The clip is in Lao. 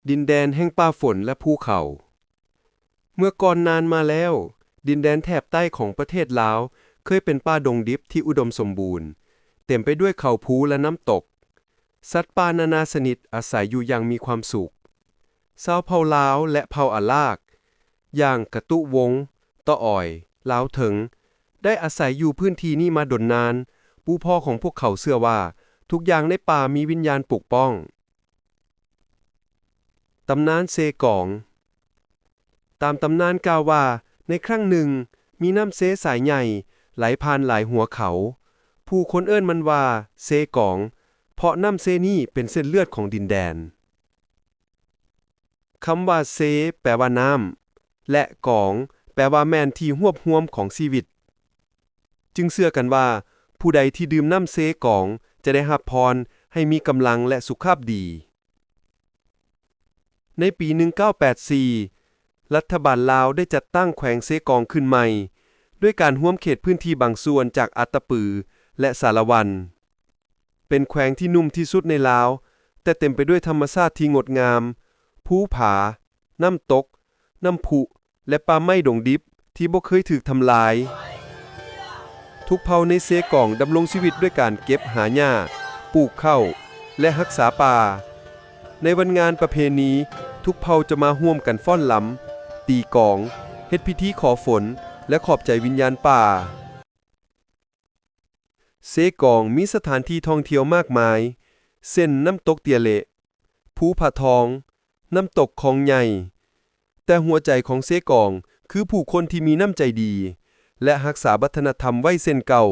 ດິນແດນແຫ່ງປ່າຝົນ ແລະ ພູເຂົາ. ເມື່ອກ່ອນນານມາແລ້ວ, ດິນແດນແຖບໃຕ້ຂອງປະເທດລາວເຄີຍເປັນປ່າດົງດິບທີ່ອຸດົມສົມບູນ, ເຕັມໄປດ້ວຍເຂົາພູ ແລະ ນ້ຳຕົກ. ສັດປ່ານານາຊະນິດອາໄສຢູ່ຢ່າງມີຄວາມສຸກ. ຊາວເຜົ່າລາວ ແລະ ເຜົ່າອາລາກ, ຢ່າງກະຕຸວົງ, ຕະອອຍ, ລາວເຖິງ, ໄດ້ອາໄສຢູ່ພື້ນທີ່ນີ້ມາດົນນານ. ປູ່ພໍ່ຂອງພວກເຂົາເຊື່ອວ່າ ທຸກຢ່າງໃນປ່າມີວິນຍານປົກປ້ອງ. ຕຳນານເຊກອງ. ຕາມຕຳນານກ່າວວ່າ ໃນຄັ້ງໜຶ່ງ ມີນ້ຳເຊສາຍໃຫຍ່ໄຫຼຜ່ານຫຼາຍຫົວເຂົາ. ຜູ້ຄົນເອີ້ນມັນວ່າເຊກອງ ເພາະນ້ຳເຊນີ້ເປັນເສັ້ນເລືອດຂອງດິນແດນ. ຄຳວ່າເຊ ແປວ່ານ້ຳ ແລະ ກອງ ແປວ່າແມ່ນທີ່ຮວບຮວມຂອງຊີວິດ. ຈຶ່ງເຊື່ອກັນວ່າ ຜູ້ໃດທີ່ດື່ມນ້ຳເຊກອງຈະໄດ້ຮັບພອນໃຫ້ມີກຳລັງ ແລະ ສຸຂະພາບດີ. ໃນປີໜຶ່ງເກົ້າແປດສີ່ ລັດຖະບານລາວໄດ້ຈັດຕັ້ງແຂວງເຊກອງຂຶ້ນໃໝ່ ດ້ວຍການຮວມເຂດພື້ນທີ່ບາງສ່ວນຈາກອັດຕະປື ແລະ ສາລະວັນ. ເປັນແຂວງທີ່ໜຸ່ມທີ່ສຸດໃນລາວ, ແຕ່ເຕັມໄປດ້ວຍທຳມະຊາດທີ່ງົດງາມ, ພູຜາ, ນ້ຳຕົກ, ນ້ຳພຸ, ແລະ ປ່າໄມ້ດົງດິບທີ່ບໍ່ເຄີຍຖືກທຳລາຍ. ທຸກເຜົ່າໃນເຊກອງດຳລົງຊີວິດດ້ວຍການເກັບຫາຫຍ້າ, ປູກເຂົ້າ ແລະ ຮັກສາປ່າ. ໃນວັນງານປະເພນີ, ທຸກເຜົ່າຈະມາຮ່ວມກັນຟ້ອນລຳ, ຕີກອງ, ເຮັດພິທີຂໍຝົນ ແລະ ຂອບໃຈວິນຍານປ່າ. ເຊກອງມີສະຖານທີ່ທ່ອງທ່ຽວມາກມາຍ ເຊັ່ນ ນ້ຳຕົກເຕຍເລະ, ພູຜາທອງ, ນ້ຳຕົກຄອງໃຫຍ່. ແຕ່ຫົວໃຈຂອງເຊກອງຄືຜູ້ຄົນທີ່ມີນ້ຳໃຈດີ ແລະ ຮັກສາວັດທະນະທຳໄວ້ເຊັ່ນເກົ່າ.